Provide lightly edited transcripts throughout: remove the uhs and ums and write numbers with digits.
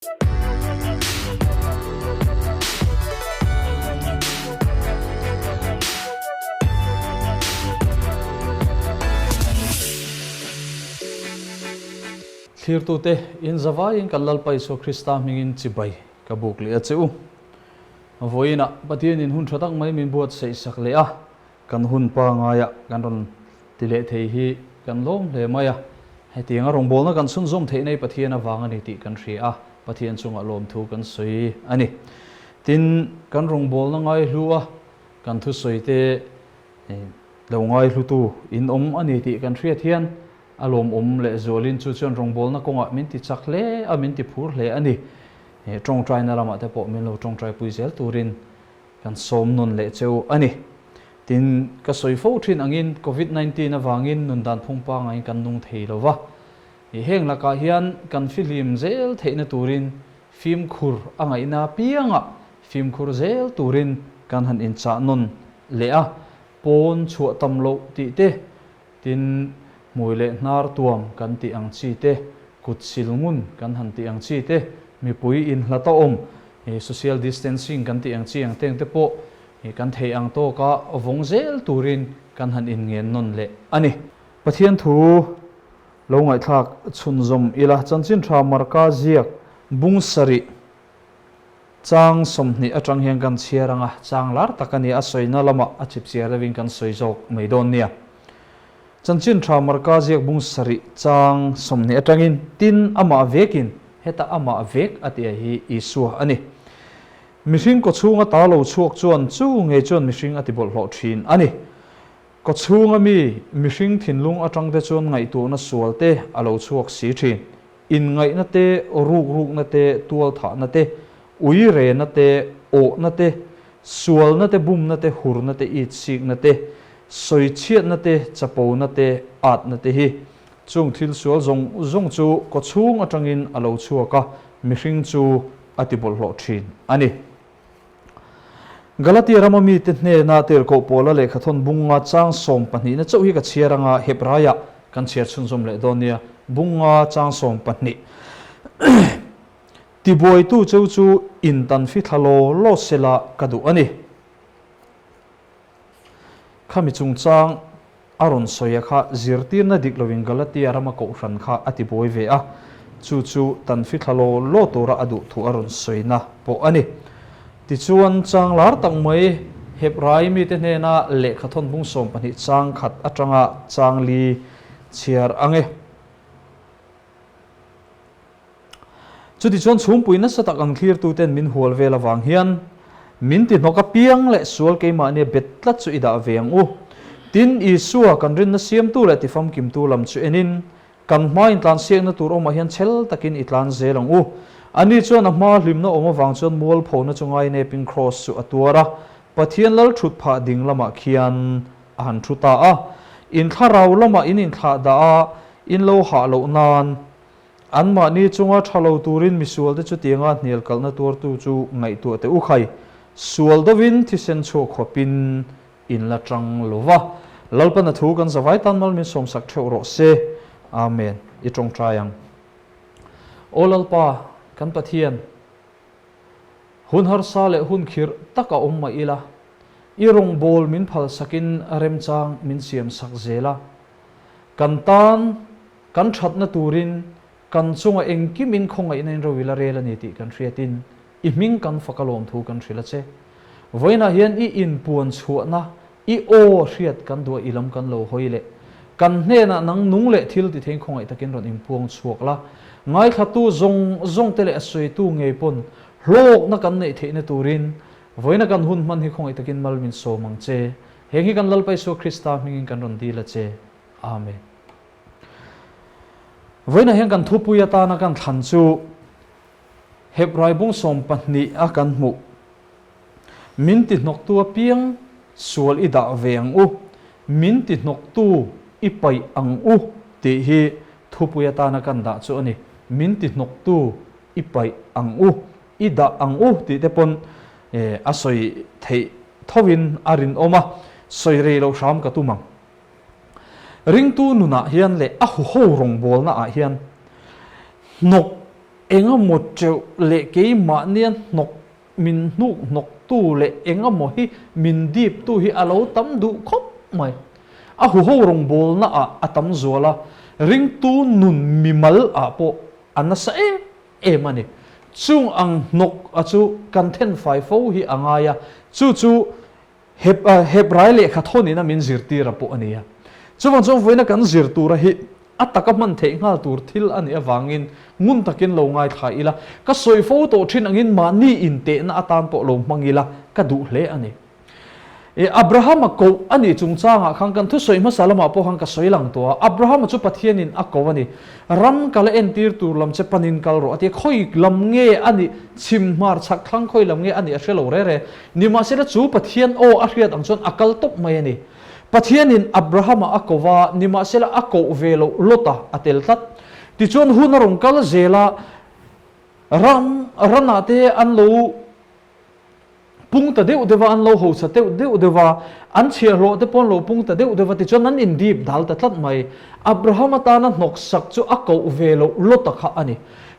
Thlirtute, in zavaiin kan Lalpa Isua Krista hmingin chibai ka buk leh a che u. Vawiinah Pathianin hun tha tak mai min buatsaih sak leh a, kan hun pangaia kan rawn ti leh thei hi kan lawm hle mai a. Hetianga rawngbawlna kan chhunzawm theih nei Pathian avang a ni tih kan hria a, Pathian chungah lawmthu kan sawi a ni. Tin, kan rawngbawlna ngaihlu a, kan thusawite lo ngaihlutu in awm a ni tih kan hriat hian a lawmawm lehzualin chu chuan rawngbawlna kawngah min ti chak hle a, min ti phur hle a ni. Tawngtaina lamah te pawh min lo tawngtaipui zel turin kan sawm nawn leh cheu a ni. Tin, ka sawi fo thin angin Covid 19 avangin nun dan phung pangaiin kan nung thei lo va. Heng lakah hian kan fihlim zel theihna turin fimkhur a ngaihna apiangah fimkhur zel turin kan han inchah nawn leh a, pawn chhuah tam loh tih te, Tin, hmui leh hnar tuam kan tih ang chi te, kut sil ngun kan han tih ang chi te, mipui inhlat a awm, social distancing kan tih ang chi ang teng te pawh kan theih ang tawka vawng zel turin kan han inngen nawn leh a ni. Pathian thu lo ngaihthlak chhunzawm ila, Chanchin Tha Marka ziak bung sarih Chang 20 atang hian kan chhiar ang a, chang lar tak a ni a, sawina lamah a chip chiar deuhin kan sawi zawk mai dawn nia. Chanchin tha Marka ziak bung sarih chang 20 atangin tin amah vekin heta amah vek a tih hi Isua a ni. Mihring kawchhunga ta lo chhuak chuan chu ngei chuan mihring a ti bawlhhlawh thin a ni. Kawchhunga mi mihring thinlung atangte chuan ngaihtuahna sual te a lo chhuak si thin. Inngaihna te, rukrukna te, tualthahna te, uirena te, awhna te, sualna te, bumna te, hurna te, itsikna te, sawichhiatna te, chapona te, atna te hi. Chung thil sual zawng zawng chu kawchhung atangin a lo chhuak a, mihring chu a ti bawlhhlawh thin a ni. Galatia rama mite hnena tirhkoh Paula lehkhathawn bunga chang sawmpahnihna chauh hi ka chhiar anga Hebraiah kan chhiar chhunzawm leh dawn nia, bunga chang 12. Tibuaitu cheu chu intan fithla law law sela ka duh a ni. Khami chungchang a rawn sawi a kha zirtirna dik loin Galatia rama kohhran kha a ti buai ve a, chu chu tan fithla law law tura a duh thu a rawn sawina pawh a ni. Tichuan, chang lar tak mai Hebrai mite hnena lehkha thawn bung 12 chang khat atanga chang li chhiar ang e. Chutichuan chhungpui nasa tak ang thlirtuten min hual vel avang hian min ti hnawk apiang leh sual keimahnia bet tlat chu i dah ve ang u. Tin, Isua kan rinna siamtu leh tifamkimtu lam chu enin kan hma intlansiakna tur awmah hian chhel takin i tlan zel ang u. Ani chuan a hmaa hlimna awm avang chuan mualphona chu ngainepin kraws chu a tuar a, Pathian lal thut phah ding lamah khian a han thu ta a. In thlarau lamah in inthlah dah a, in lo hah loh nan Anmahni chunga tha lo turin misualte chutianga hnial kalhna tuartu chu ngaihtuah teh u khai. Sual dovin thisen chhuak khawpin in la tang lo va. Lalpan a thu kan zavai tan mal min sawmsak theuh rawh se. Amen. I tawngtai ang. Aw Lalpa, kan Pathian, hun harsa leh hun khirh tak a awm mah ila, i rawngbâwl min phalsakin remchang min siamsak zel a. Kan tan Kan thatna turin kan chunga engkim in khawngaihna in ro ila rel a ni tih kan hriatin i hming kan fak a lawmthu kan hrilh a che. Vawiinah hian i inpuan chhuahna, i aw hriat kan duh a i lam kan lo hawi leh. Kan hnenah nang nung leh thil ti theiin khawngaih takin rawn inpuang chhuak la. Ngaithlatu zawng zawng te leh a sawitu ngei pawn hlawkna kan neih theihna turin vawiina kan hun hman hi khawngaih takin mal min sawm ang che. Heng hi kan Lalpa Isua Krista hmingin kan rawn dil a che. Amen. Vawiinah hian kan thupui atana kan thlan chu Hebrai bung 12 a kan hmuh. Min ti hnawktu apiang sual i dah ve ang u, min ti hnawktu i paih ang u tih hi thupui atana kan dah chu a ni. Min ti hnawktu i paih ang u, i dah ang u tih te pawn a sawi theih thovin a rinawm a, sawi rei loh hram ka tum ang. Ringtu nunah hian leh a huho rawngbawlnaah hian hnawk Engemaw teuh leh keimahnia hnawk min hnuk hnawktu leh engemaw hi min diptu hi a lo tam duh khawp mai. A huho rawngbawlna ah a tam zual a, ringtu nun mimal ah pawh a nasa em em a ni. Chung ang hnawk a chu kan thenfai fo hi a ngai a, chu chu Hebrai lehkha thawn ina min zirtir a pawh a ni a. Chuvang chuan vawiina kan zir tura hi a taka hman theih nghal tur thil a nih avangin ngun takin lo ngaithla ila, ka sawi fo tawh thin angin mahni intehna atan pawh lo hmang ila ka duh hle a ni. Abrahama koh a nih chungchangah khan kan thusawi hmasa lamah pawh khan ka sawi lang tawh a, Abrahama chu Pathianin a ko a ni. Ram kala entir tur lam che panin kal rawh a ti a, khawi lam nge a nih, chhim hmar chhak thlang khawi lam nge a nih a hre lo re re. Nimahsela chu Pathian aw a hriat ang chuan a kal tawp mai a ni. Pathianin Abrahama a ko va, nimahsela a koh ve loh Lota a tel tlat. Tichuan hun a rawn kal zel a, ram ranah te an lo pung ta deuh deuh va, an lo hausa deuh deuh deuh va, an chhiahhlawh te pawh an lo pung ta deuh deuh va, tichuan an indip dal ta tlat mai. Abrahama tana hnawksak chu a koh ve loh Lota kha a ni.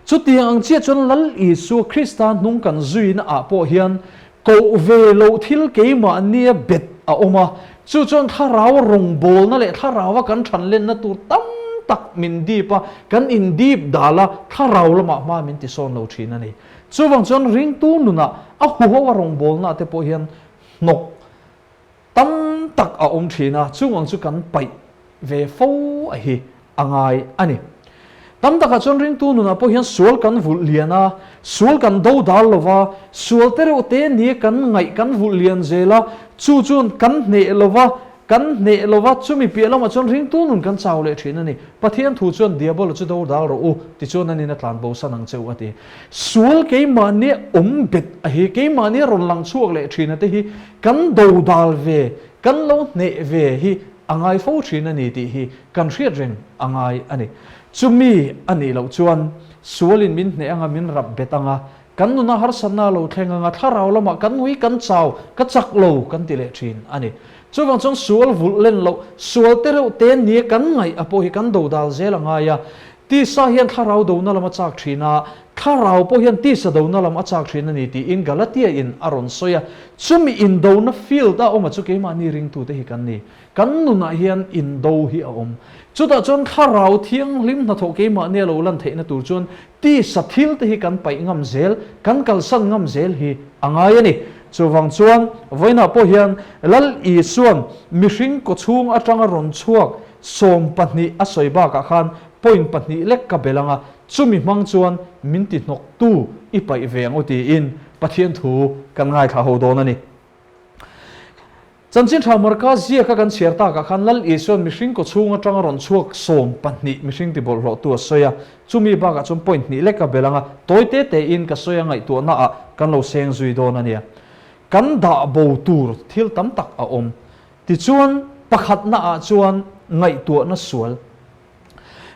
Chutiang ang chiah chuan Lal Isua Krista hnung kan zuina ah pawh hian koh ve loh thil keimahnia bet a awm a, chu chuan thlarau rawngbawlna leh thlaraua kan thanlenna tur tam tak min dip a, kan indip dal a, thlarau lamah hma min tisawn lo thin a ni. Chuvang chuan ringtu nunah a huho a rawngbawlna te pawh hian hnawk tam tak a awm thin a, chung ang chu kan paih ve fo a hi a ngai a ni. Tam takah chuan ringtu nunah pawh hian sual kan vulh lian a, sual kan do dal lo va, sual te reuh te nia kan ngaih kan vulh lian zel a, chu chuan kan hneh lo va, kan hneh lo va, chumi piah lamah chuan ringtu nun kan chau leh thin a ni. Pathian thu chuan Diabola chu do dal rawh u, tichuan a nin a tlan bosan ang che u a ti. Sual keimahnia awm bet a hi, keimahnia rawn lang chhuak leh thin a te hi kan do dal ve, kan lo hneh ve hi a ngai fo thin a ni tih hi kan hriat reng a ngai a ni. Chumi a nih loh chuan sualin min hneh anga min rap bet anga, kan nuna harsatna a lo thleng anga thlarau lamah kan ngui kan chau, ka chak lo kan ti leh thin a ni. Chuvang chuan sual vulh len loh, sual te reuh te nia kan ngaih a pawh hi kan do dal zel a ngai a. Tisa hian thlarau dona lam a chak thin a, thlarau pawh hian tisa dona lam a chak thin a ni tiin Galatia in a rawn sawi a. Chumi indona field a awm a chu keimahni ringtute hi kan ni. Kan nunah hian indo hi a awm. Chutah chuan thlarau thianghlim hnathawh keimahni a lo lan theihna tur chuan tisa thil te hi kan paih ngam zel, kan kalsan ngam zel hi a ngai a ni. Chuvang chuan vawiinah pawh hian Lal Isuan mihring kawchhung atanga rawn chhuak 12 a sawi bakah khan point pahnih lek ka bel anga, chumi hmang chuan min ti hnawktu i paih ve ang u tiin Pathian thu kan ngaithla ho dawn a ni. Chanchin tha Marka ziaka kan chhiar takah khan Lal Isuan mihring kawchhung atanga rawn chhuak 12 mihring ti bawlhhlawhtu a sawi a, chumi bakah chuan point hnih lek ka bel anga, tawi te tein ka sawi a ngaihtuahnaah kan lo seng zui dawn a nia. Kan dah bo tur thil tam tak a awm. Tichuan pakhatnaah chuan ngaihtuahna sual.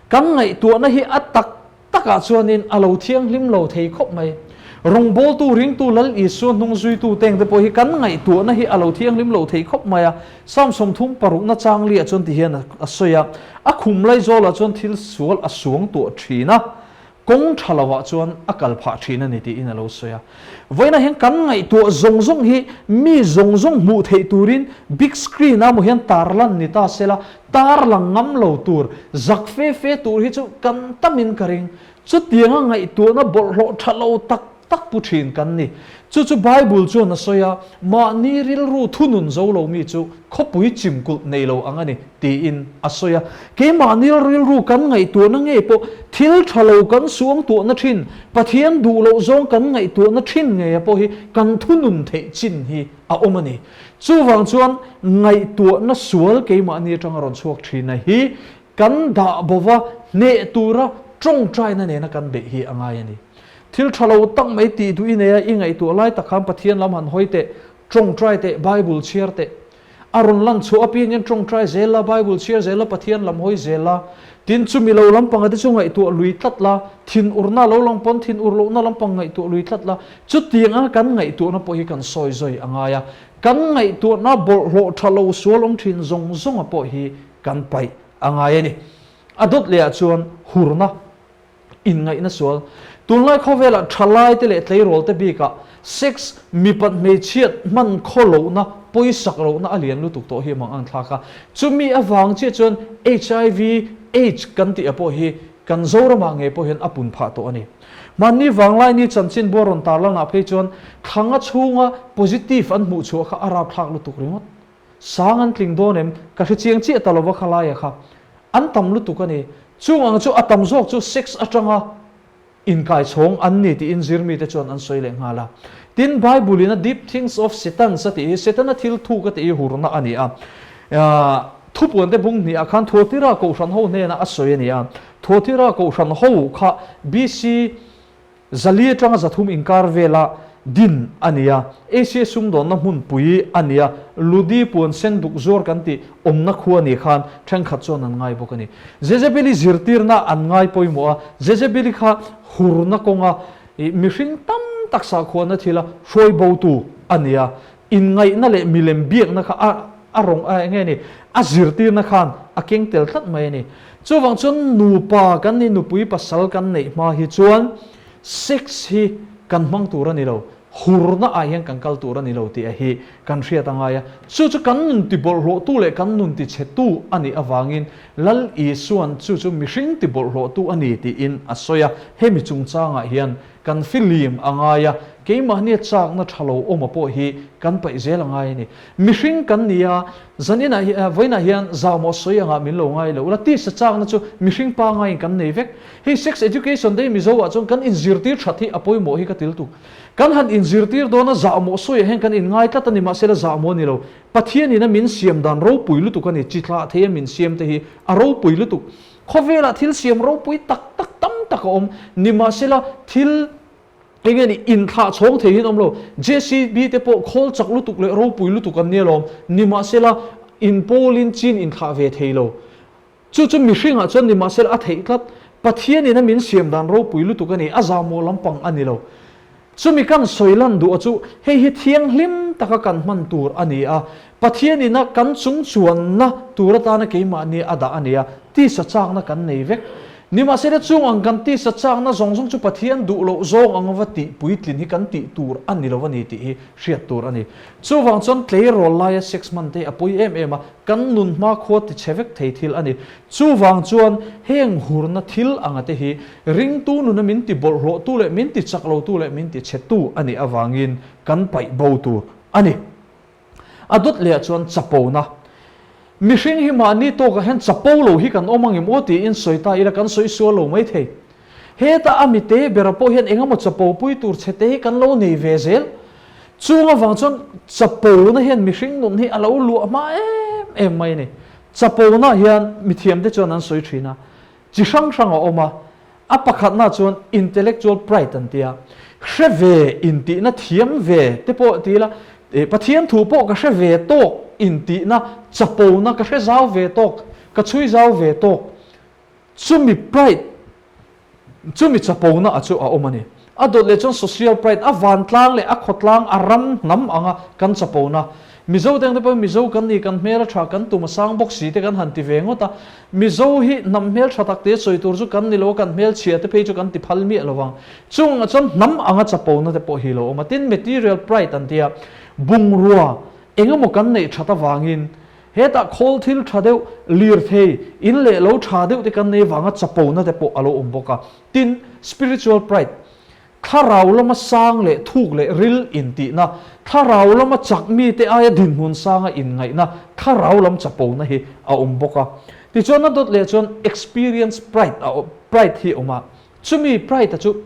Kan ngaihtuahna hi a tak takah chuanin a lo thianghlim lo thei khawp mai. Rawngbawltu ringtu Lal Isua hnung zuitu teng te pawh hi kan ngaihtuahna hi a lo thianghlim lo thei khawp mai a. Psalm 30 parukna changli-ah chuan ti hian a sawi a, A khum laizawlah chuan thil sual a suang tuah thin a, Kawng tha lovah chuan a kal phah thin a ni tiin a lo sawi a. Vawiinah hian kan ngaihtuah zawng zawng hi mi zawng zawng hmuh theih turin big screen a maw hian tarlan ni ta sela, tarlang ngam lo tur, zak fe fe tur hi chu kan tamin ka ring. Chutianga ngaihtuahna bawlhhlawh tha lo tak tak pu thin kan ni. Chu chu Bible chuan a sawi a, mahni rilru thunun zo lo mi chu khawpui chimkulh nei lo ang a ni tiin a sawi a. Keimahni rilru kan ngaihtuahna ngei pawh thil tha lo kan suangtuahna thin, Pathian duh loh zawng kan ngaihtuahna thin ngeia pawh hi kan thunun theih chin hi a awm a ni. Chuvang chuan ngaihtuahna sual keimahni atanga rawn chhuak thina hi kan dah bova hneh tura tawngtaina nena kan beih hi a ngai a ni. Thil tha lo tak mai tih duh i nei a, i ngaihtuah lai tak khan Pathian lam han hawi teh, tawngtai teh, Bible chhiar teh. A rawn lan chhuah apiangin tawngtai zel la, Bible chhiar zel la, Pathian lam hawi zel la. Tin, chumi lo lampanga te chu ngaihtuah lui tlat la, thin urna lo lang pawn thin ur lohna lampang ngaihtuah lui tlat la. Chutiang anga kan ngaihtuahna pawh hi kan sawi zawi a ngai a. Kan ngaihtuahna bawlhhlawh tha lo sual awm thin zawng zawnga pawh hi kan paih a ngai a ni. A dawt lehah chuan hurna, inngaihna sual. Tunlai khawvelah thalaite leh tleirawlte bikah sex mipat hmeichhiat hman khaw lohna, pawisak lohna a lian lutuk tawh hi a mang ang thlak a. Chumi avang chiah chuan HIV, AIDS kan tih a pawh hi kan Zoramah ngei pawh hian a pun phah tawh a ni. Hmanni vanglaini chanchinbua rawn tarlanah phei chuan thlanga chhunga positive an hmuh chhuah kha a rapthlak lutuk ringawt. Sang an tling dawn em? Ka hre chiang chiah ta lova khalaia kha. An tam lutuk a ni. Chung ang chu a tam zawk chu sex atanga inkaichhawng an ni tiin zirmite chuan an sawi leh nghal a. Tin, Bible in a deep things of Satans a tih hi Setana thil thuk a tih hi hurna a ni a. Thupuante bung hnih ah khan Thuatira Kohhran ho hnena a sawi a ni a. Thuatira Kohhran ho kha BC Zali atanga 300 inkar vela din a ni a, Asia sumdawnna hmunpui a ni a, Ludi puan sen duk zuar kan tih awmna khua ni khan thenkhat chuan an ngai bawk a ni. Jezebeli zirtirna an ngai pawimawh a, Jezebeli kha hurna kawnga mihring tam tak sakhuana thila hruai botu a ni a, inngaihna leh milem biakna kha a a rawng a enge ni a zirtirna khan a keng tel tlat mai a ni. Chuvang chuan nupa kan nih nupui pasal kan neih hma hi chuan sex hi kan hmang tur a ni lo, hurna ah hian kan kal tur a ni lo tih a hi kan hriat a ngai a. Chu chu kan nun ti bawlhhlawhtu leh kan nun ti chhetu a nih avangin Lal Isuan chu chu mihring ti bawlhhlawhtu a ni tiin a sawi a, hemi chungchangah hian Kan filim a ngai a, keimahnia chakna tha lo awma pawh hi kan paih zel a ngai a ni. Mihring kan ni a, zaninah hi, vawiinah hian zau maw sawi angah min lo ngai lo ula, tisa chakna chu mihring pangaiin kan nei vek. Hei sex education te hi Mizo ah chuan kan inzirtir that hi a pawimawh hi ka til tuk. Kan han inzirtir dawn a, zah maw sawiah hian kan inngai tlat a ni, mahsela zah maw a ni lo. Pathianin a min siam dan ropui lutuk a ni, chi thlah thei a min siam te hi a ropui lutuk. Khawvelah thil siam ropui tak tak tam tak a awm. Nimahsela, thil eng nge ni inthlah chhawng thei hian a awm lo. JCB te pawh khawl chak lutuk leh ropui lutuk an nia lawm. Nimahsela, inpawlin chin inthlah ve thei lo. Chu chu mihringah chuan nimahsela a theih tlat. Pathianin a min siam dan ropui lutuk a ni, a zahmawh lampang a ni lo. Chumi kan sawi lan duh a chu hei hi thianghlim taka kan hman tur a ni a, Pathian ina kan chung chuanna tur atana keimahni a dah a ni a, tisa chakna kan nei vek. Nimahsela chung ang kan tisa chakna zawng zawng chu Pathian duh loh zawng ang va tih puitlin hi kan tih tur a ni lo a ni tih hi hriat tur a ni. Chuvang chuan tleirawl laia sex hman te hi a pawi em em a, kan nun hmakhua tichhe vek thei thil a ni. Chuvang chuan heng hurna thil anga te hi ringtu nuna min ti bawlhhlawhtu leh min ti chak lotu leh min ti chhetu a nih avangin kan paih bo tur a ni. A dawt lehah chuan chapona. Mihring hi mahni tawkah hian chapo lo hi kan awm angem aw tiin sawi ta ila kan sawi sual lo maithei. Heta a mite bera pawh hian engemaw chapo pui tur chhe te hi kan lo nei ve zel. Chung avang chuan chapona hian mihring nun hi a lo luah hma em em mai a ni. Chapona hian mithiamte chuan an sawi thin a, chi hrang hrang a awm a, a pakhatna chuan intellectual pride an ti a, hre ve intihna thiam ve te pawh ti ila, Pathian thu pawh ka hre ve tawk intihna chapona ka hre zau ve tawk, ka chhui zau ve tawk. Chumi pride, chumi chapona a chu a awm a ni. A dawt leh chuan social pride, a vantlang leh a khawtlang, a ram hnam anga kan chapona. Mizo te ang te pawhin Mizo kan ni, kan hmel a tha, kan tum a sang bawk si te kan han ti ve ngawt a. Mizo hi hnam hmel tha tak te sawi tur chu kan ni lo a, kan hmel chhia te phei chu kan ti phal miah lo vang. Chung ah chuan hnam anga chapona te pawh hi lo awm a. Tin, material pride an ti a, bungrua engemaw kan neih that avangin Hetah khawl thil tha deuh, lirthei, in leh lo tha deuh te kan nei vanga chapona te pawh a lo awm bawk a. Tin, spiritual pride, thlarau lama sang leh thuk leh ril intihna, thlarau lama chak mite aia dinhmun sanga inngaihna, thlarau lam chapona hi a awm bawk a. Tichuan a dawt leh chuan experience pride a pride hi a awm a. Chumi pride-a chu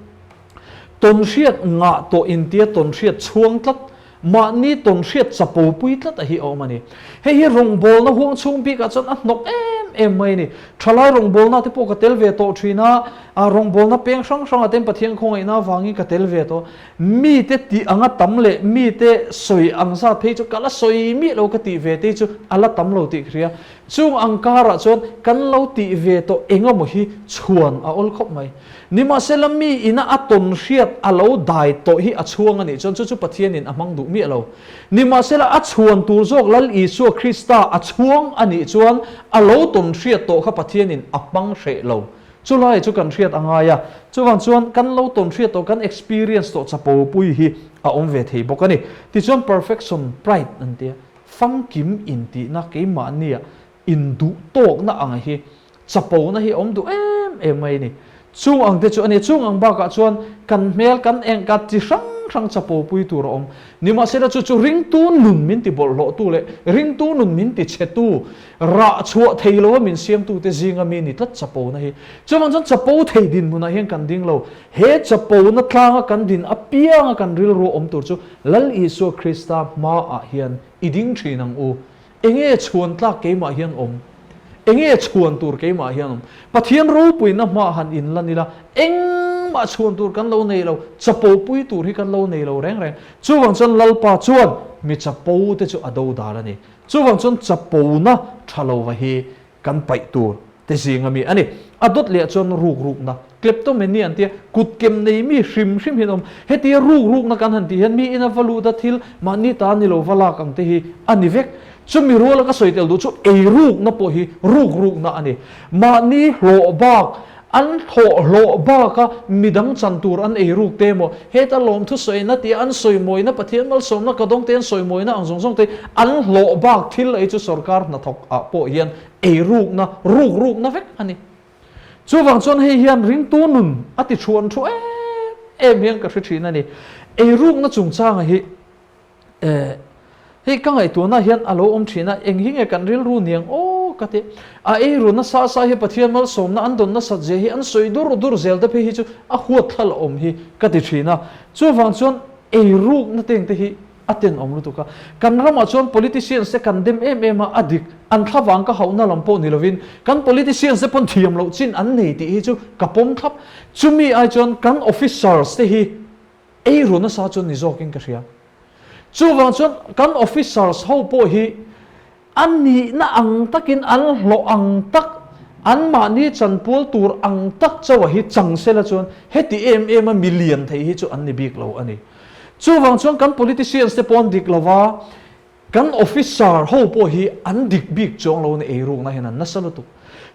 tawnhriat ngah tawh intia tawnhriat chhuang tlat, mahni tawnhriat chapo pui tlat a hi a awm a ni. Hei hi rawngbawlna huang chhung bikah chuan a hnawk em em mai a ni. Thalai rawngbawlna te pawh ka tel ve tawh thin a, rawngbawlna peng hrang hrangah ten Pathian khawngaihna avangin ka tel ve tawh. Mite tih anga tam leh mite sawi ang zat phei chu ka la sawi miah lo ka tih ve te hi chu a la tam lo tih ka hria. Chung ang karah chuan kan lo tih ve tawh engemaw hi chhuan a awl khawp mai. Nimahsela mi ina a tawn hriat a lo dai tawh hi a chhuang a nih chuan chu chu Pathianin a hmang duh miah lo. Nimahsela a chhuan tur zawk Lal Isua Krista a chhuang a nih chuan a lo tawn hriat tawh kha Pathianin a hmang hreh lo. Chulai chu kan hriat a ngai a, chuvang chuan kan lo tawn hriat tawh, kan experience tawh chapo pui hi a awm ve thei bawk a ni. Tichuan perfection pride an tia, famkim intihna keimahnia induh tawkna ang hi chapona hi a awm duh em em mai a ni. Chung ang te chu a ni. Chung ang bakah chuan kan hmel kan eng ka chi hrang hrang chapo pui tur a awm. Nimahsela chu chu ringtu nun min ti bawlhhlawhtu leh ringtu nun min ti chhetu, rah chhuah thei lova min siamtute zinga mi ni tlat chapona hi. Chuvang chuan chapo thei dinhmunah hian kan ding lo. He chapona tlanga kan din apianga kan rilru awm tur chu Lal Isua Krista hmaah hian i ding thin ang u. Enge chhuan tlak keimah hian awm? Enge chhuan tur keimah hian awm? Pathian ropuina hmaah han inlan ila, engmah chhuan tur kan lo nei lo, chapo pui tur hi kan lo nei lo reng reng. Chuvang chuan Lalpa chuan mi chapo te chu a do dal a ni. Chuvang chuan chapona tha lova hi kan paih tur te zinga mi a ni. A dawt leh chuan ruk rukna, kleptomania an tia, kut kem nei mi hrim hrim hian awm. Hetia ruk rukna kan han tih hian mi ina va lut a thil mahni ta ni lo va lak ang te hi a ni vek. Chumi ruala ka sawi tel duh chu ei rukna pawh hi ruk rukna a ni. Mahni hlawh bak, an hlawh hlawh baka midang chan tur an ei ruk te emaw, heta lawmthu sawina tia an sawimawina, Pathian malsawmna ka dawng te an sawimawina ang zawng zawng te an hlawh bak thil ei chu sorkar hnathawk ah pawh hian ei rukna, ruk rukna vek a ni. Chuvang chuan hei hian ringtu nun a ti thuan thu em em hian ka hre thin a ni. Ei rukna chungchanga hi Eh, hei ka ngaihtuahna hian a lo awm thin a, eng hi nge kan rilru niang aw ka ti. A ei ru nasa sa hi Pathian malsawmna an dawn nasat zia hi an sawi dur dur zel te phei hi chu a huat thla la awm hi ka ti thin a. Chuvang chuan ei rukna teng te hi a tenawm lutuk a. Kan ramah chuan politicians te kan dem em em a, a dik, an thlavang ka hauhna lam pawh ni lovin kan politicians te pawn thiam loh chin an nei tih hi chu ka pawm thlap. Chumi ai chuan kan officers te hi Ei ru nasa chu ni zawkin ka hria. Chuvang chuan kan officers ho pawh hi a nihna ang takin an hlawh ang tak, anmahni chanpual tur ang tak chauha hi chang sela chuan heti em em a mi lian thei hi chu an ni bik lo a ni. Chuvang chuan kan politicians te pawh an dik lova, Kan officer ho pawh hi an dik bik chuang lo a ni, eirukna hian an nasa lutuk.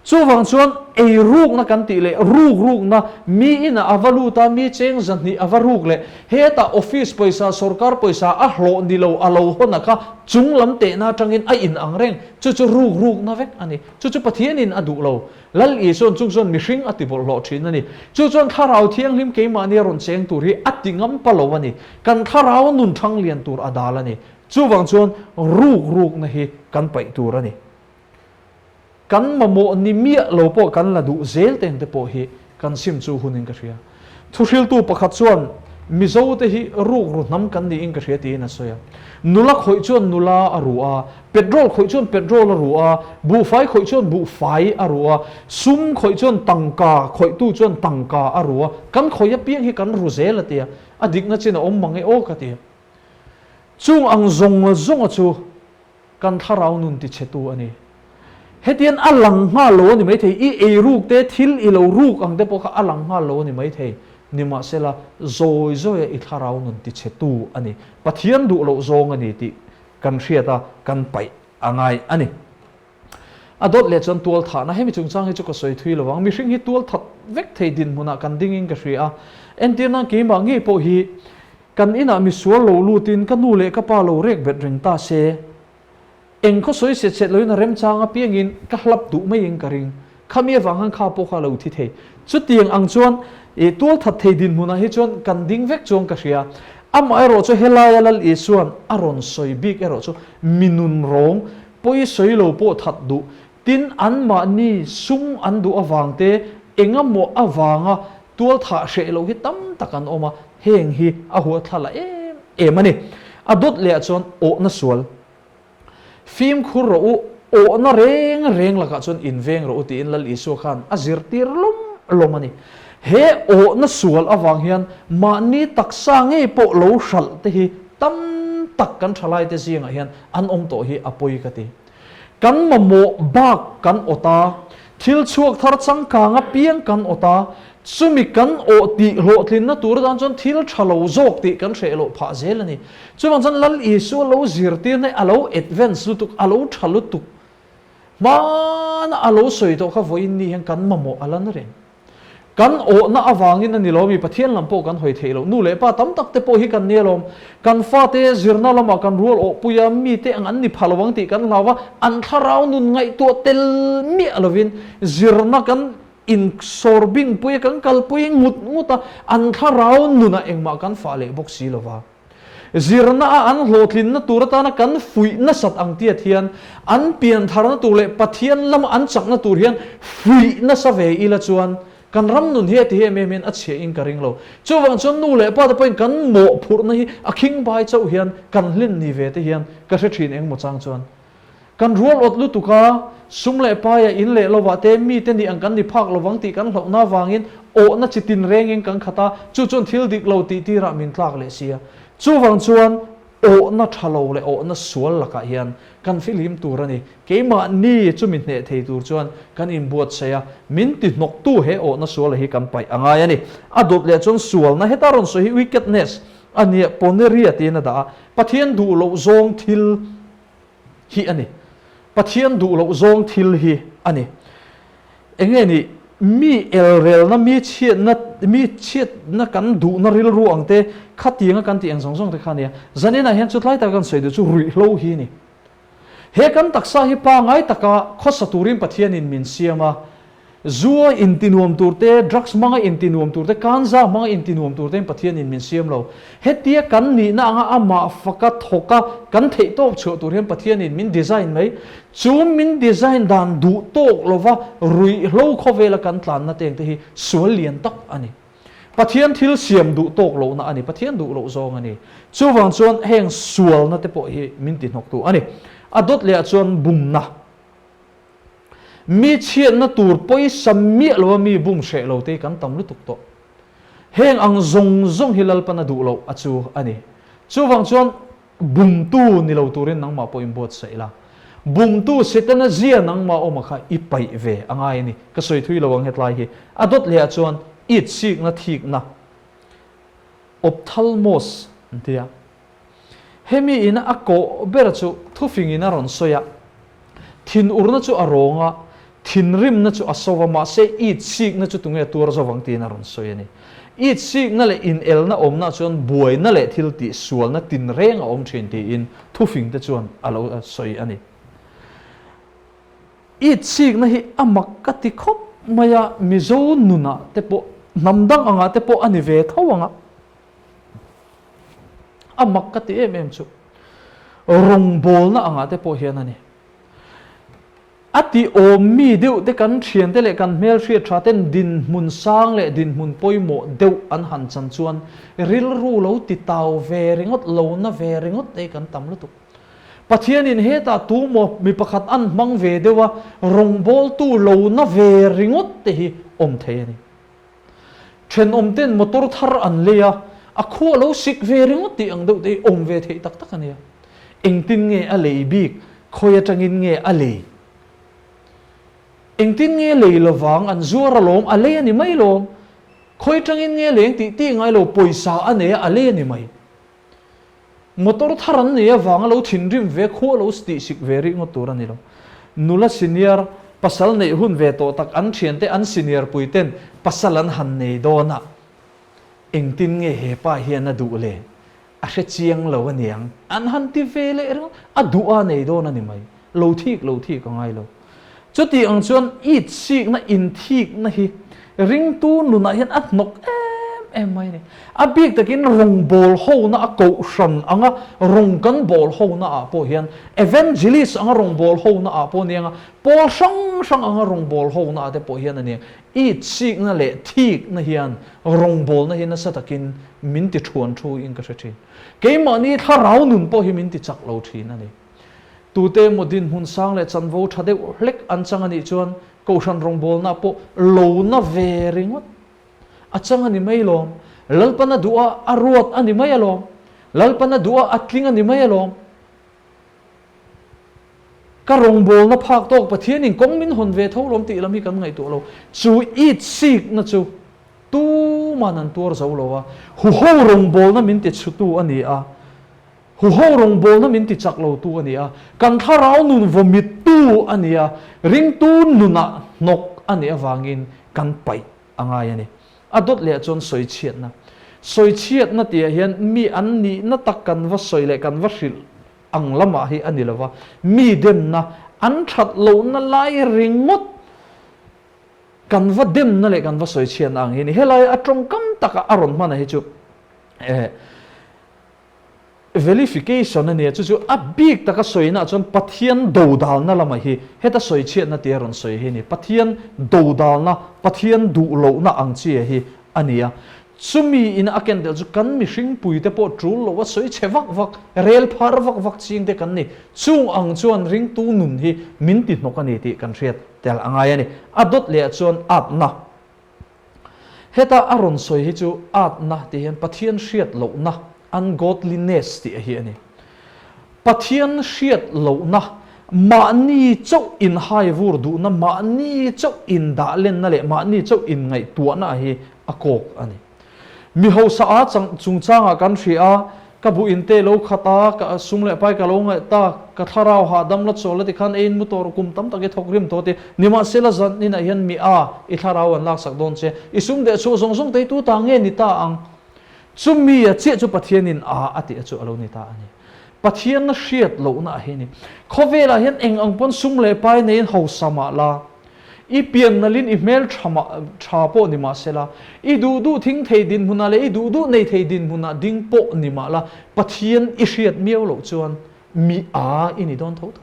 Chuvang chuan eirukna kan tih leh rukrukna, mi inah a va lut a, mi cheng zahnih a va ruk leh hetah office pawisa, sorkar pawisa a hlawh ni lo a lo hawn a kha chung lam tehna atangin a in ang reng. Chu chu rukrukna vek a ni. Chu chu Pathianin a duh lo. Lal Isuan chung chuan mihring a ti bawlhhlawh thin a ni. Chu chuan Thlarau Thianghlim keimahni a rawn cheng tur hi a ti ngam pa lo a ni. Kan thlarau nun thang lian tur a dal a ni. Chuvang chuan ruk rukna hi kan paih tur a ni. Kan mamawh ni miah lo pawh kan la duh zel teng te pawh hi kan sim chu hunin ka hria. Thuhriltu pakhat chuan Mizote hi ruk ru hnam kan niin ka hria tiin a sawi a. Nula khawih chuan nula a ru a, petrol khawih chuan petrol a ru a, buhfai khawih chuan buhfai a ru a, sum khawih chuan tangka khawihtu chuan tangka a ru a, kan khawih apiang hi kan ru zel a tia, a dikna chin a awm mang e aw ka ti. Chung ang zawng zawnga chu kan thlarau nun tichhetu a ni. Hetian a lang nghal lo a ni maithei, i ei ruk te, thil i lo ruk ang te pawh kha a lang nghal lo a ni maithei. Nimahsela, zawi zawia i thlarau nun tichhetu a ni. Pathian duh loh zawng a ni tih kan hriat a, kan paih a ngai a ni. A dawt leh chuan tual thahna, hemi chungchang hi chu ka sawi thui lo ang, mihring hi tual that vek thei dinhmunah kan dingin ka hria a, entir nan keimah ngei pawh hi kan inah misual lo lutin ka nu leh ka pa lo rek bet reng ta se, eng khaw sawi set set loin a remchang apiangin ka hlap duh maiin ka ring, khami avang khan kha pawh kha a lo thi thei. Chutiang ang chuan i tual that thei dinhmunah hi chuan kan ding vek chuan ka hria. Amaherawh chu helaia Lal Isua'n a rawn sawi bik erawh chu mi nunrawng, Pawi sawi lo pawh that duh. Tin, anmahni sum an duh avang te, engemaw avanga tual thah hreh loh hi tam tak an awm a, heng hi a huathla la em em a ni. A dawt leh ah chuan awhna sual. Fimkhur rawh u, awhna reng reng lakah chuan inveng rawh u tiin Lal Isua khan a zirtir lawm lawm a ni. He awhna sual avang hian mahni taksa ngei pawh lo hralh te hi tam tak kan thalaite zingah hian an awm tawh hi a pawi ka ti. Kan mamawh bak kan awt a, thil chhuak thar changkang apiang kan awt a, chumi kan awh tih hlawhtlinna tur atan chuan thil tha lo zawk tih kan hreh loh phah zel a ni. Chuvang chuan Lal Isua lo zirtirna hi a lo advance lutuk, a lo tha lutuk. Hmana a lo sawi tawh kha vawiin ni hian kan mamawh a la na reng. Kan awhna avangin a ni lo mi, Pathian lam pawh kan hawi theih loh. Nu leh pa tam tak te pawh hi kan nia lawm. Kan fate zirna lamah kan rual awhpui a, mite ang an ni pha lo ang tih kan hlau a, an thlarau nun ngaihtuah tel miah lovin zirna kan insawrbing pui a, kan kalpui ngut ngut a, an thlarau nunah engmah kan fah leh bawk si lova. Zirna a an hlawhtlinna tur atana kan fuih nasat ang tiat hian an piantharna tur leh Pathian lama an chakna tur hian fuih nasa ve ila chuan kan ram nun hi a ti em em hian a chhiah in ka ring lo. Chuvang chuan nu leh pa te pawhin kan mawhphurhna hi a khingbai chauh hian kan hlen ni ve te hian ka hre thin engmaw chang chuan. Kan rual awt lutuk a, sum leh paia in leh lovah te mite nih ang kan ni phak lovang tih kan hlauhna avangin awhna chi tin rengin kan khat a, chu chuan thil dik lo tih tirah min tlak leh si a. Chuvang chuan awhna tha lo leh awhna sual lakah hian kan fihlim tur a ni. Keimahni chu mi hneh thei tur chuan kan inbuatsaih a, min ti hnawktu he awhna suala hi kan paih a ngai a ni. A dawt leh chuan sualna heta rawn sawi hi wickedness a nia, poneria tiin a dah a, Pathian duh loh zawng thil, hi a ni. Pathian duh loh zawng thil hi a ni. Enge ni, mi elrelna, mi chhiatna, mi chhiatna kan duhna rilru ang te, khatianga kan tih ang zawng zawng te kha a nia. Zaninah hian chutlai taka kan sawi duh chu ruihhlo hi a ni. He kan taksa hi pangai taka khawsa turin Pathianin min siam a, Zua intinuam tur te, drugs hmanga intinuam tur te, kanza hmanga intinuam tur tein Pathianin min siam lo. Hetia kan nihna anga amah faka thawka kan theih tawk chhuah tur hian Pathianin min design mai. Chu min design dan duh tawk lova ruihhlo khawvela kan tlanna teng te hi sual lian tak a ni. Pathian thil siam duh tawk lohna a ni, Pathian duh loh zawng a ni. Chuvang chuan heng sualna te pawh hi min tihnawktu a ni. A dawt lehah chuan bumna. Mi chhiatna tur pawisa miah lova mi bum hreh lo te hi kan tam lutuk tawh. Heng ang zawng zawng hi Lalpan a duh loh a chu a ni. Chuvang chuan bumtu ni lo turin nangmah pawh inbuatsaih la. Bumtu Setana zia nangmah awma kha i paih ve a ngai a ni. Ka sawi thui lo ang hetlai hi. A dawt leh ah chuan itsikna thikna, ophthalmos, an ti a. Hemi ina a kawh ber chu thufingin a rawn sawi a, thinurna chu a rawng a, thinrimna chu a so va, mahse it sikna chu tunge tuar zo vang tiin a rawn sawi a ni. It sikna leh inelna awmna chuan buaina leh thil tih sualna tinreng a awm thin tiin thufingte chuan a lo sawi a ni. It sikna hi a mak ka ti khawp mai a, Mizo nunah te pawh hnam dang angah te pawh a ni ve tho ang a. A mak ka ti em em chu rawngbawlna angah te pawh hian a ni. A ti awm mi deuh te kan thian te leh kan hmelhriat tha ten dinhmun sang leh dinhmun pawimawh deuh an han chan chuan rilru lo ti tau ve ringawt lo na ve ringawt te hi kan tam lutuk. Pathianin hetah tu maw mi pakhat an hmang ve deuh a rawngbawltu lo na ve ringawt te hi awm thei a ni. Thenawmten motor thar an lei a, a khu a lo sik ve ringawt tih ang deuh te hi awm ve theih tak tak a nia. Engtin nge a lei bik, khawi atangin nge a lei? Engtin nge lei lovang, an zuar alawm, a lei a ni mai lawm. Khawi atangin nge leng tih tih ngai lo, pawisa a nei a, a lei a ni mai. Motor thar an nei avanga lo thinrim ve khu a lo tih sik ve rih ngawt tur a ni lo. Nula senior pasal neih hun ve tawh tak an thiante an senior pui ten pasal an han nei dawn a, engtin nge he pa hian a duh le? A hre chiang lo a niang. An han ti ve leh ringawt, a duh a nei dawn a ni mai. Lo thik lo thik a ngai lo. Chuti ang chuan it sikna inthikna hi ringtu nunah hian a hnawk em em mai a ni. A bik takin rawngbâwl hona a kohhran anga rawng kan bâwl hona ah pawh hian evangelist anga rawngbâwl hona ah pawh aniang a, pawl hrang hrang anga rawngbâwl hona ah te pawh hian aniang it sikna leh thikna hian rawngbâwlna hi nasa takin min ti thuan thu in ka hre thin. Keimahni thlarau nun pawh hi min ti chak lo thin a ni. Tute emaw dinhmun sang leh chanvo tha deuh hlek an chang a nih chuan Kohhran rawngbawlna pawh lo na ve ringawt a chang a ni mai lawm. Lalpan a duh a, a ruat a ni mai alawm. Lalpan a duh a, a tling a ni mai alawm. Ka rawngbawlna phak tawk Pathianin kawng min hawn ve tho lawm tih lam hi kan ngaihtuah lo. Chu it sikna chu tuman an tuar zo lo a, huho rawngbawlna min ti chhutu a ni a. Huho rawngbawlna min ti chak lo tu a ni a, kan thlarau nun vawmit tu a ni a, ringtu nunah hnawk a nih avangin kan paih a ngai a ni. A dawt leh ah chuan sawichhiatna. Sawichhiatna tih ah hian mi an nihna tak kan va sawi leh kan va hrilh ang lamah hi a ni lo va, mi demna, an that lohna lai ringawt kan va demna leh kan va sawichhiatna ang hi a ni. Helai a tawngkam taka a rawn hman a hi chu eh Velification a nia, chu chu a bik taka sawina ah chuan Pathian dodalna lamah hi heta sawichhiatna tia rawn sawi hi a ni. Pathian dodalna, Pathian duhlohna ang chi hi a ni a. Chumi in a ken tel chu kan mihringpui te pawh tul loh a sawi chhe vak vak, rel phar vak vak ching te kan ni. Chung ang chuan ringtu nun hi min ti hnawk a ni tih kan hriat tel a ngai a ni. A dawt leh ah chuan atna. Heta a rawn sawi hi chu atna tih hian Pathian hriat lohna, ungodliness, tih hi a ni. Pathian hriat lohna, mahni chauh inhai vur duhna, mahni chauh indah lenna leh mahni chauh inngaihtuahna hi a kawk a ni. Mi hausa a chungchangah kan hria a, Ka bu in te lo khat a, ka sum leh pai ka lo ngaih tak, ka thlarau hahdam la chawl a ti khan eiin mu tawh rawh kum tam tak i thawk rim tawh ti. Nimahsela zan inah hian mi a, i thlarau an laksak dawn che. I sum deh chhuah zawng zawng te hi tu ta nge ni ta ang? Chumi a chiah chu Pathianin a a tih a chu a lo ni ta a ni. Pathian hriat lohna a hi ni. Khawvelah hian eng ang pawn sum leh pai neiin hausa mah la, I pian nalhin i hmel tha mah tha pawh ni mah sela, i duh duh thing thei dinhmunah leh i duh duh nei thei dinhmunah ding pawh ni mah la, Pathian i hriat miau loh chuan mi a i ni dawn tho tho.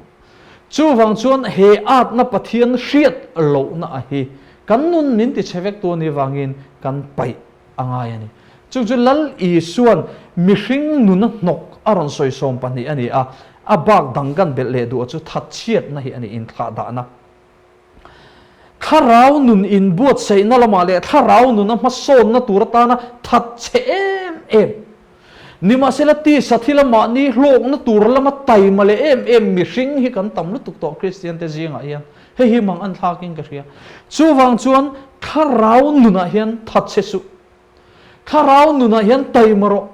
Chuvang chuan he atna Pathian hriat lohna a hi kan nun min ti che vek tu anih vangin kan paih a ngai a ni. Chung chu Lal Isuan mihring nuna hnawk a rawn sawi 12 a ni a, a bak dang kan belh leh duh a chu thatchhiatna hi a ni, inthlahdahna. Thlarau nun inbuatsaihna lamah leh thlarau nuna hmasawnna tur atana that che em em. Nimahsela tisa thila mahni hlawkna tur lama taima leh em em mihring hi kan tam lutuk tawh Kristian te zingah hian. Hei hi mang an thlakin ka hria. Chuvang chuan thlarau nunah hian that che suh. Thlarau nunah hian taima rawh.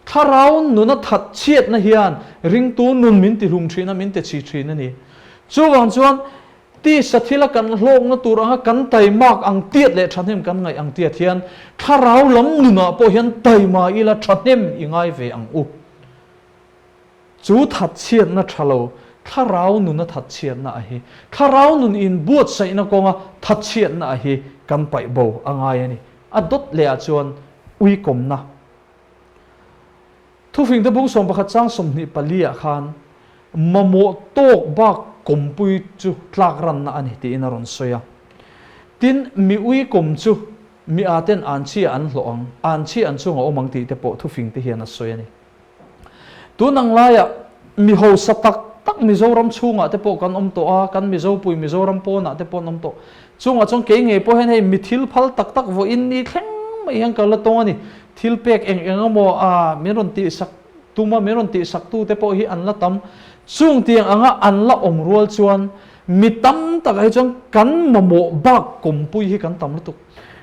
Thlarau nuna that chhiatna hian ringtu nun min tihlum thin a, min ti chhi thin a ni. Chuvang chuan tisa thila kan hlawkna tur anga kan taimak ang tiat leh thahnem kan ngaih ang tiat hian thlarau lam nunah pawh hian taima ila thahnem i ngai ve ang u. Chu thatchhiatna tha lo, thlarau nuna thatchhiatna a hi, thlarau nun inbuatsaihna kawnga thatchhiatna a hi kan paih bo a ngai a ni. A dawt leh ah chuan uikawmna. Thufingte bung 11 chang 24 ah khan mamawh tawk bak kawmpui chu tlak ranna a ni tiin a rawn sawi a. Tin, mi uikawm chu mi aa ten anchhia an hlawh ang, anchhia an chungah awm ang tih te pawh thufingte hian a sawi a ni. Tun ang laiah mi hausa tak tak Mizoram chhungah te pawh kan awm tawh a, kan Mizopui Mizoram pawnah te pawh an awm tawh. Chungah chuan kei ngei pawh hian hei mi thil phal tak tak vawiin ni thleng mai hian ka la tawng a ni. Thil pek eng eng emaw a min rawn tihsak tum a, min rawn tihsak tu te pawh hi an la tam. Chung tiang anga an la awm rual chuan mi tam takah hi chuan kan mamawh bak kawmpui hi kan tam lutuk.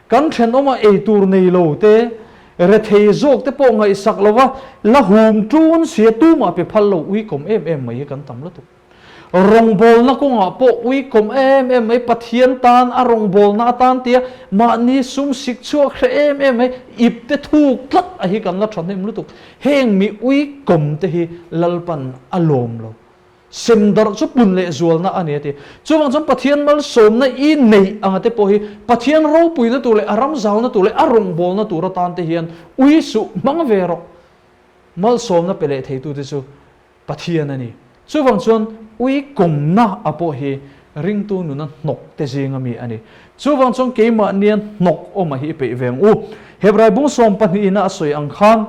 Kan thenawma ei tur nei lo te, rethei zawk te pawh ngaihsak lo va, la hum tun sia tumah pe phal lo uikawm em em mai hi kan tam lutuk. Rawngbawlna kawngah pawh uikawm em em mai, Pathian tan a rawngbawlna atan tia mahni sum sik chhuak hre em em mai, ip te thuk tlat a hi kan la thahnem lutuk. Heng mi uikawm te hi Lalpan a lawm lo. Sem darh chu pun leh zualna a ni a ti. Chuvang chuan Pathian malsawmna i neih anga te pawh hi Pathian ropuina tur leh a ram zauna tur leh a rawngbawlna tur atan te hian ui suh hmang ve rawh. Malsawmna pe leh theitute chu Pathian a ni. Chuvang chuan ui kawmna a pawh hi ringtu nuna hnawk te zinga mi a ni. Chuvang chuan keimahnia hnawk awma hi i peih ve ang u. Hebrai bung 12 ina a sawi ang khan,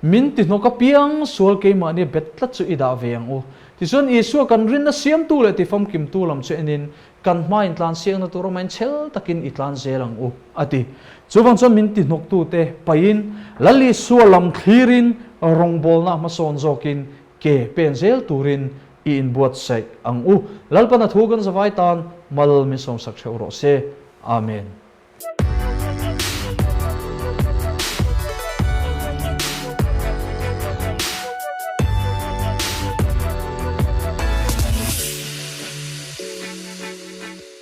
Min ti hnawk apiang sual keimahnia bet tlat chu i dah ve ang u. Tichuan Isua kan rinna siamtu leh tifamkimtu lam chu enin kan hma intlansiakna tur awmain chhel takin i tlan zel ang u, a ti. Chuvang chuan min ti hnawktute pahin Lal Isua lam thlirin rawngbawlna hmasawn zawkin ke pen zel turin i inbuatsaih ang u. Lalpana thu kan zavai tan mal min sawmsak theuh rawh se. Amen.